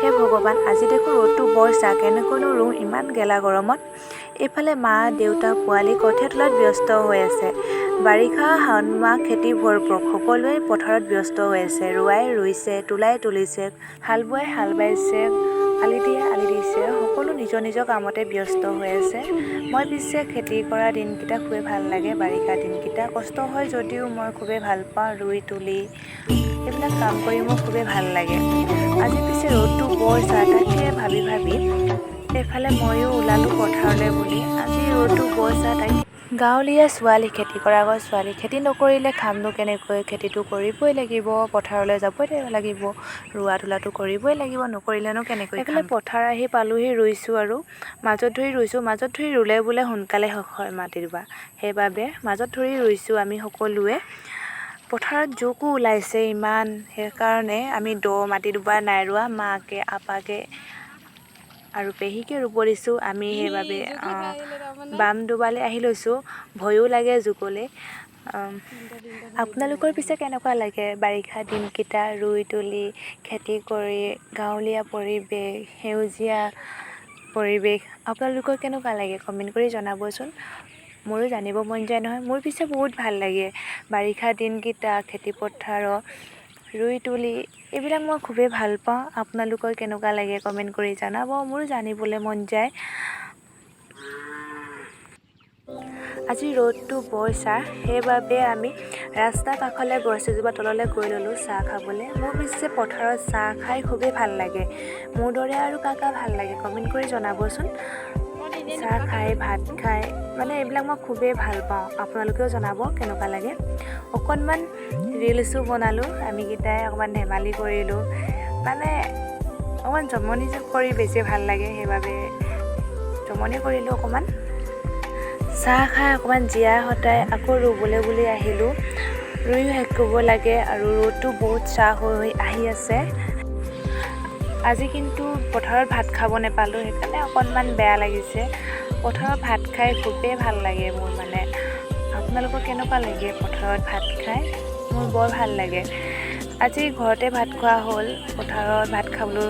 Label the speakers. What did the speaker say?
Speaker 1: হে ভগৱান, আজি দেখোন ৰ'দটো বৰ চা, কেনেকৈনো ৰুওঁ ইমান গেলা গৰমত। এইফালে মা দেউতা পোৱালি কঠীয়া তোলাত ব্যস্ত হৈ আছে। বাৰিষা শাওণ মাহ খেতি ভৰপক, সকলোৱে পথাৰত ব্যস্ত হৈ আছে। ৰোৱাই ৰুইছে, তোলাই তুলিছে, হাল বোৱাই হাল বাইছে, আলি দিয়ে আলি দিছে, সকলো নিজৰ নিজৰ কামতে ব্যস্ত হৈ আছে। মই পিছে খেতি কৰা দিনকেইটা খুবেই ভাল লাগে। বাৰিষা দিনকেইটা কষ্ট হয় যদিও মই খুবেই ভাল পাওঁ। ৰুই তুলি এইবিলাক কাম কৰি মোৰ খুবেই ভাল লাগে। আজি পিছে ৰ'দটো বৰ চা, তাকে ভাবি ভাবি এইফালে ময়ো ওলালোঁ পথাৰলৈ বুলি। আজি ৰ'দটো বৰ চা, তাকে গাঁৱলীয়া ছোৱালী, খেতি কৰা ঘৰৰ ছোৱালী, খেতি নকৰিলে খামনো কেনেকৈ? খেতিটো কৰিবই লাগিব, পথাৰলৈ যাবই লাগিব, ৰোৱা তোলাটো কৰিবই লাগিব, নকৰিলেনো কেনেকৈ? এইফালে পথাৰ আহি পালোহি, ৰুইছোঁ আৰু মাজত ধৰি ৰুইছোঁ। মাজত ধৰি ৰুলে বোলে সোনকালে শেষ হয় মাটি ৰোৱা, সেইবাবে মাজত ধৰি ৰুইছোঁ আমি সকলোৱে। পথাৰত জোকো ওলাইছে ইমান, সেইকাৰণে আমি দ মাটি দুবাৰ নাই ৰোৱা। মাকে, আপাকে আৰু পেহীকে ৰুব দিছোঁ আমি, সেইবাবে বাম ডোবালৈ আহি লৈছোঁ। ভয়ো লাগে জোকলৈ। আপোনালোকৰ পিছে কেনেকুৱা লাগে বাৰিষা দিনকেইটা ৰুই তুলি খেতি কৰি, গাঁৱলীয়া পৰিৱেশ, সেউজীয়া পৰিৱেশ আপোনালোকৰ কেনেকুৱা লাগে কমেণ্ট কৰি জনাবচোন। মোৰো জানিব মন যায় নহয়। মোৰ পিছে বহুত ভাল লাগে বাৰিষা দিনকেইটা, খেতি পথাৰত ৰুই তুলি এইবিলাক মই খুবেই ভাল পাওঁ। আপোনালোকৰ কেনেকুৱা লাগে কমেণ্ট কৰি জনাব, মোৰো জানিবলৈ মন যায়। আজি ৰ'দটো বৰ চাহ, সেইবাবে আমি ৰাস্তাৰ কাষলৈ গছ এজোপা তললৈ গৈ ল'লোঁ চাহ খাবলৈ। মোৰ পিছে পথাৰত চাহ খাই খুবেই ভাল লাগে। মোৰ দৰে আৰু কাৰ কাৰ ভাল লাগে কমেণ্ট কৰি জনাবচোন। চাহ খাই, ভাত খাই মানে এইবিলাক মই খুবেই ভাল পাওঁ। আপোনালোকেও জনাব কেনেকুৱা লাগে। অকণমান ৰিলচো বনালোঁ আমিকেইটাই, অকণমান ধেমালি কৰিলোঁ, মানে অকণমান জমনি কৰি বেছি ভাল লাগে, সেইবাবে জমনি কৰিলোঁ অকণমান। চাহ খাই অকণমান জীয়াই সতাই আকৌ ৰুবলৈ বুলি আহিলোঁ। ৰুইও শেষ কৰিব লাগে আৰু ৰ'দটো বহুত চাহ হৈ হৈ আহি আছে। আজি কিন্তু পথাৰত ভাত খাব নাপালোঁ, সেইকাৰণে অকণমান বেয়া লাগিছে। পথাৰত ভাত খাই খুবেই ভাল লাগে মোৰ মানে। আপোনালোকৰ কেনেকুৱা লাগে পথাৰত ভাত খাই? মোৰ বৰ ভাল লাগে। আজি ঘৰতে ভাত খোৱা হ'ল, পথাৰত ভাত খাবলৈ